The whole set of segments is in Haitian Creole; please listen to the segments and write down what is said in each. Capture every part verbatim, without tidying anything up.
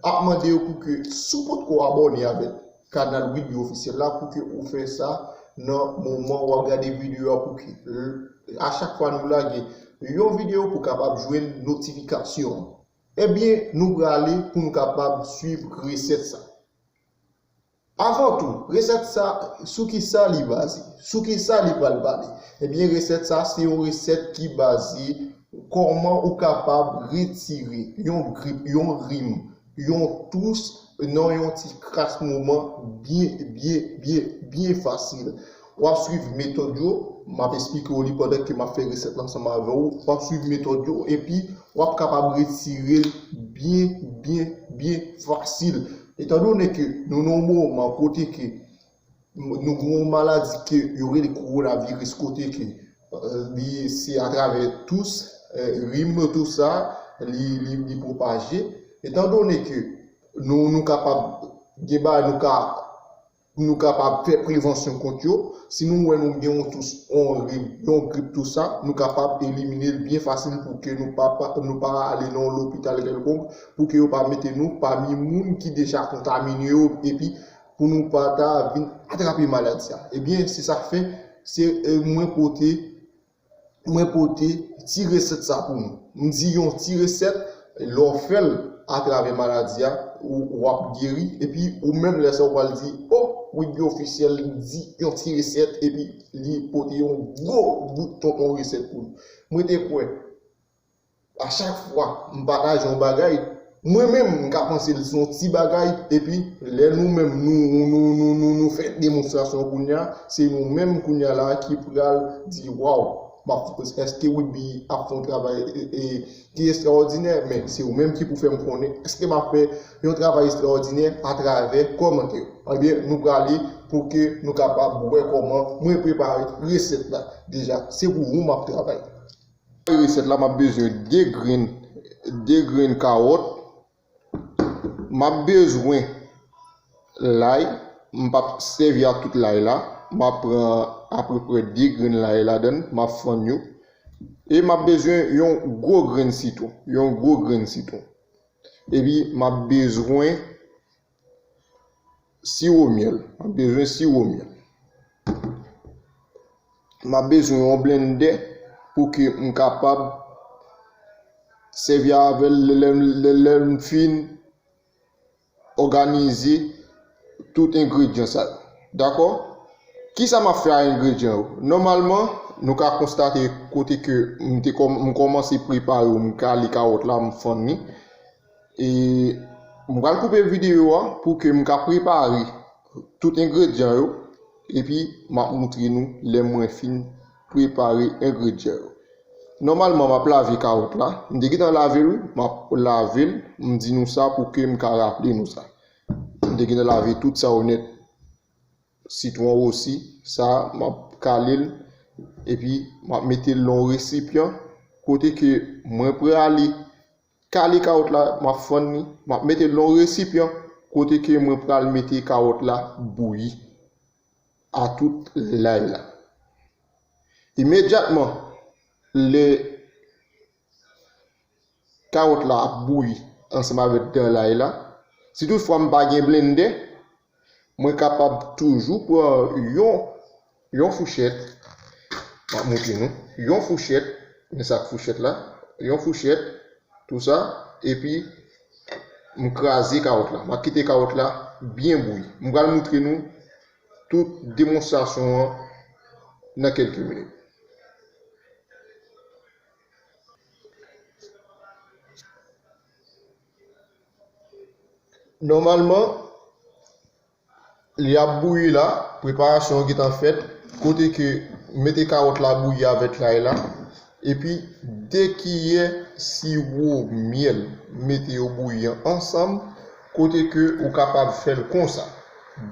ap mande yo pou ke, si w potko abòne avèk kanal Whitby Officiel la, pou ke ou fè sa nan moman w ap gade videyo a, pou ke l-, a chak fwa nou lage yon videyo, pou w kapab jwenn notifikasyon an. Ebyen, nou prale pou nou kapab swiv resèt sa. Avan tou, resèt sa, sou ki sa li baze? Sou ki sa li pral pale? Ebyen, resèt sa, se yon resèt ki baze kòman ou kapab retire yon grip, yon rim, yon tous nan yon ti kras moman byen, byen, byen, byen fasil. W ap swiv metòd yo, m ap esplike w li pandan ke m ap fè resèt la ansanm avè w. W ap swiv metòd yo, epi w ap kapab retire l byen, byen, byen fasil. Etandone ke nou nan yon moman kote ke nou gen yon maladi ke yo rele kowonaviris, kote ke, eh, li se atravè tous, eh, rim, tou sa, li, li, li pwopaje. Etandone ke nou, nou kapab gen bagay nou ka, nou kapab fè prevansyon kont yo. Si nou wè nou gen yon tous, yon rim, yon grip, tou sa, nou kapab elimine l byen fasil pou ke nou pa, pa, nou pa ale nan yon lopital kèlkonk, pou ke yo pa mete nou pami moun ki deja kontamine yo, epi pou nou pa ta vin atrape maladi a. Ebyen, se sa k fè, se, eh, mwen pote, mwen pote ti resèt sa pou nou. M di yon ti resèt, lè w fè l atravè maladi a, ou, w ap geri, epi ou menm lè sa w pral di, "O, Whitby Officiel di yon ti resèt," epi li pote yon gwo bout tonton resèt pou nou. Mwen te kwè, a chak fwa m pataje yon bagay, mwen menm m ka panse l se yon ti bagay, epi lè nou menm nou, nou, nou, nou, nou fè demonstrasyon kounye a, se nou menm kounye a la ki pral di, "Waw, m ap, èske Whitby ap fè yon travay, e, e, ki estrawòdinè?" Men se ou menm ki pou fè m konnen èske m ap fè yon travay estrawòdinè atravè kòmantè yo. Ebyen, nou prale pou ke nou kapab wè kòman mwen prepare resèt la. Deja, se pou ou m ap travay. Resèt la, m ap bezwen de grenn, de grenn kawòt. M ap bezwen lay. M p ap sèvi ak tout lay la. M ap pran apeprè de grenn lay ladann. M ap fann yo. E m ap bezwen yon gwo grenn sitwon. Yon gwo grenn sitwon. Epi, m ap bezwen siwo myèl. M ap bezwen siwo myèl. M ap bezwen yon blendè pou ke m kapab sèvi avè l lè, lè, lè, lè m fin òganize tout engredyan sa yo. Dakò? Kisa m ap fè a engredyan yo? Nòmalman, nou ka konstate kote ke m te kòm-, m kòmanse prepare yo, m kale kawòt la, m fann li. E m pral koupe videyo a pou ke m ka prepare tout engredyan yo, epi m ap moutre nou lè mwen fin prepare engredyan yo. Nòmalman, m ap lave kawòt la. M te gentan lave l, wi. M ap lave l. M di nou sa pou ke m ka raple nou sa. M te gentan lave tout sa yo nèt. Sitwon osi, sa, m ap kale l. Epi, m ap mete l nan yon resipyan. Kote ke mwen prale kale kawòt la, m ap fann li. M ap mete l nan yon resipyan. Kote ke mwen pral mete kawòt la bouyi. A tout lay la. Imedyatman, lè kawòt la ap bouyi ansanm avèk dan lay la, si toutfwa m pa gen blendè, mwen kapab toujou pran yon, yon fouchèt. M ap moutre nou. Yon fouchèt, men sa k fouchèt la. Yon fouchèt, tou sa, epi m kraze kawòt la. M ap kite kawòt la byen bouyi. M pral moutre nou tout demonstrasyon an nan kèlke minit. Nòmalman, li ap bouyi la, preparasyon an gentan fèt, kote ke mete kawòt la bouyi avèk lay la, epi de kiyè siwo myèl, mete yo bouyi an ansanm, kote ke ou kapab fè l konsa.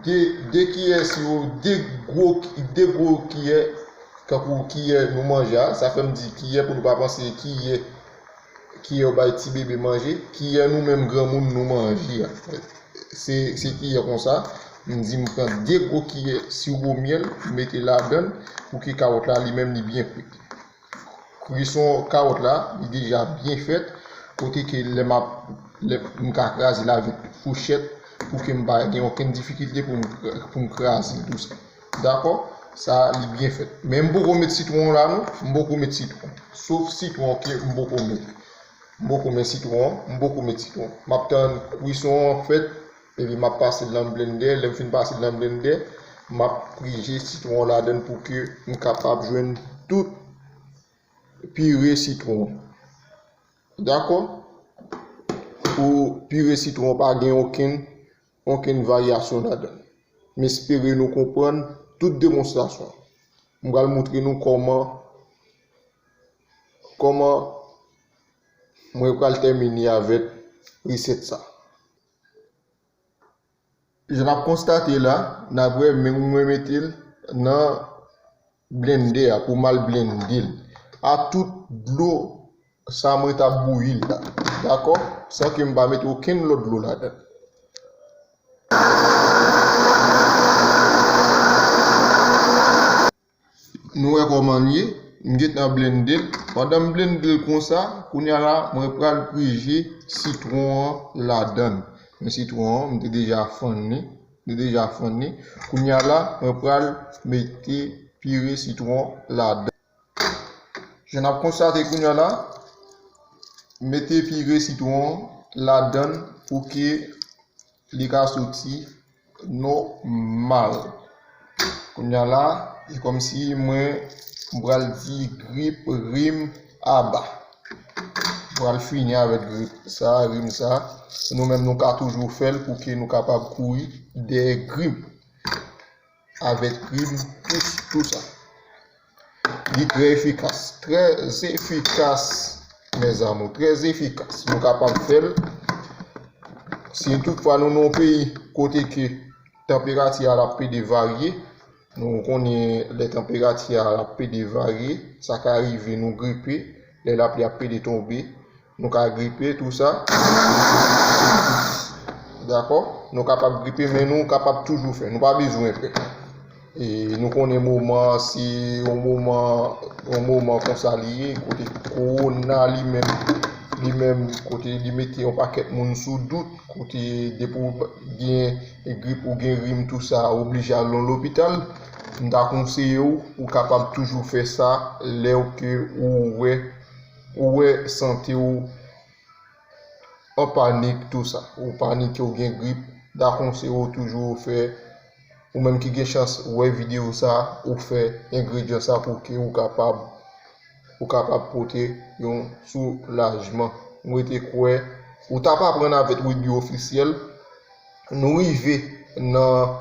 De, de kiyè siwo, de gwo, de gwo kiyè, tankou kiyè nou manje a, sa fè m di kiyè pou nou pa panse kiyè, kiyè yo bay ti bebe manje, kiyè nou menm granmoun nou manje a. Se, se kiyè konsa, m di m pran de gwo kiyè siwo myèl, m mete ladann pou ke kawòt la li menm li byen kwit. Kwison kawòt la, li deja byen fèt. Kote ke lè m ap, lè m ka kraze l avèk fouchèt, pou ke m pa gen okenn difikilte pou m, pou m kraze l tou sa. Dakò? Sa, li byen fèt. Men m poko met sitwon la, non. M poko met sitwon. Sof sitwon ke m poko met. M poko met sitwon. M poko met sitwon. M ap tann kwison an fèt. Epi m ap pase l nan blendè. Lè m fin pase l nan blendè, m ap prije sitwon ladan l pou ke m kapab jwenn tout pire sitwon. Dakò? Pou pire sitwon pa gen okenn, okenn varyasyon ladan l. M espere nou konprann tout demonstrasyon. M pral montre nou kòman, kòman mwen pral tèmine avèk resèt sa. Jan n ap konstate la, n ap wè men mwen mete l nan blendè a pou m al blende l. A tout dlo sa mwen t ap bouyi l la. Dakò? San ke m pa mete okenn lòt dlo ladan l. Nou wè kòman l ye. M gentan blende l. Pandan m blende l konsa, kounye a la, mwen pral prije sitwon an ladan l. Men sitwon an, m te deja fann li. M te deja fann li. Kounye a la, mwen pral mete pire sitwon ladan l. Jan n ap konstate kounye a la, mete pire sitwon an ladan l pou ke li ka soti nòmal. Kounye a la, e kòmsi mwen, m pral di grip, rim, aba. M pral fini avèk grip sa, rim sa. Nou menm, nou ka toujou fè l pou ke nou kapab kouri dèyè grim. Avèk rim, tou, tou sa. Li trè efikas, trè efikas, mes amours, trè efikas. Nou kapab fè l. Si toutfwa nou nan yon peyi kote ke tanperati a l ap pede varye, nou konnen lè tanperati a l ap pede varye, sa ka rive nou gripe, lè lapli ap pede tonbe, nou ka gripe, tou sa. Dakò? Nou kapab gripe, men nou kapab toujou fè. Nou pa bezwen pè. E nou konnen moman an, se yon moman, yon moman konsa li ye, kote kowona li menm, li menm, kote li mete yon pakèt moun sou dout, kote depi w gen grip ou gen rim, tou sa, ou oblije al nan lopital. M ta konseye w, ou kapab toujou fè sa lè w ke ou wè, ou wè sante w an panik, tou sa. Ou panike, ou gen grip, m ta konseye w toujou fè, ou menm ki gen chans wè videyo sa, ou fè engredyan sa pou ke ou kapab, ou kapab pote yon soulajman. Mwen te kwè, ou t ap aprann avèk Widby Officiel. Nou rive nan,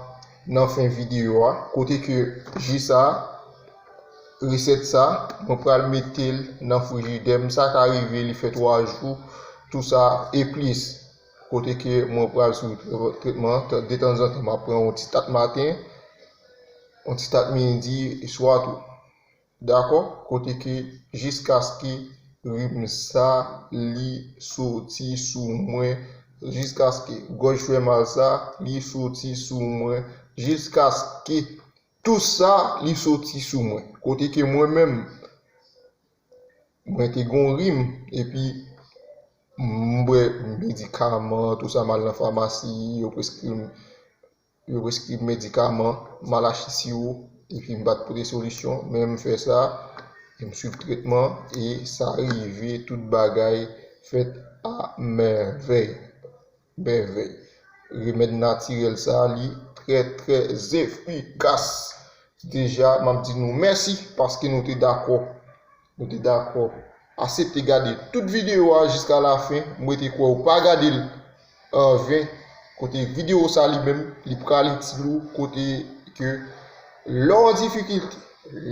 nan fen videyo a, kote ke ji sa, resèt sa, mwen pral mete l nan frijidè m. Sa ka rive li fè twa jou, tou sa, e plis. Kote ke mwen pral sou tretman, detanzantan m ap pran yon ti tat maten, yon ti tat midi, e swa tou. Dakò? Kote ke jiskaske rim sa li soti sou mwen, jiskaske gòj fè mal sa li soti sou mwen, jiskaske tou sa li soti sou mwen. Kote ke mwen menm, mwen te gon rim, epi m bwè medikaman, tou sa, m al nan famasi, yo preskri m yo preskri m medikaman, m al achte siwo, epi m pa t pote solisyon, men m fè sa, e m swiv tretman, e sa rive, tout bagay fèt a mèvèy, mèvèy. Remèd natirèl sa, li trè, trè efikas. Deja, m ap di nou mèsi paske nou te dakò. Nou te dakò. Asepte gade tout videyo a jiska lafen. Mwen te kwè ou pa gade l anven. Kote videyo sa li menm, li pral itil ou, kote ke lè w an difikilte,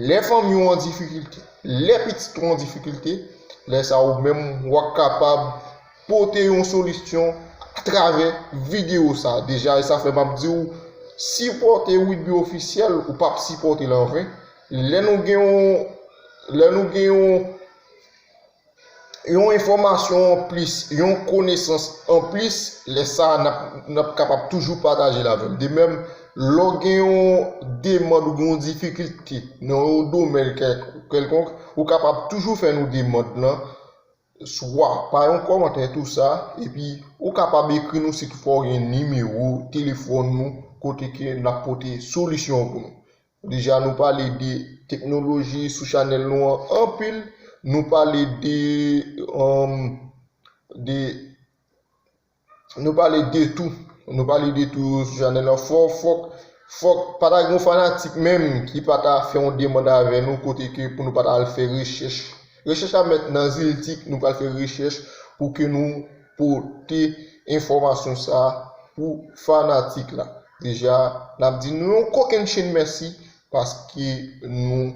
lè fanmi w an difikilte, lè pitit ou an difikilte, lè sa ou menm w ap kapab pote yon solisyon atravè videyo sa. Deja, e sa fè m ap di w, sipòte Widby Officiel, ou p ap sipòte l anven. Lè nou gen yon, lè nou gen yon, yon enfòmasyon anplis, yon konesans anplis, lè sa a n ap, n ap kapab toujou pataje l avè l. De menm, lè w gen yon demann ou gen yon difikilte nan yon domèn kèl-, kèlkonk, ou kapab toujou fè nou demann lan. swa pa yon kòmantè tou sa, epi ou kapab ekri nou si toutfwa w gen nimewo telefòn nou kote ke n ap pote solisyon pou nou. Deja nou pale de teknoloji sou chanèl nou an anpil, nou pale de, um, de nou pale de tou. Nou pale de tou sou chanèl la. Fòk, fòk, fòk pa ta gen yon fanatik menm ki pa ta fè yon demann avè nou kote ke pou nou pa ta al fè rechèch. Rechèch la mèt nan Ziltik, nou pral fè rechèch pou ke nou pote enfòmasyon sa pou fanatik la. Deja, n ap di nou yon kokennchenn mèsi paske nou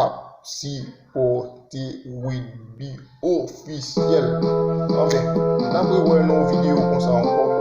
ap sipòte Wid Bi Ofisyèl. Anben, n ap rewè nan yon videyo konsa ankò.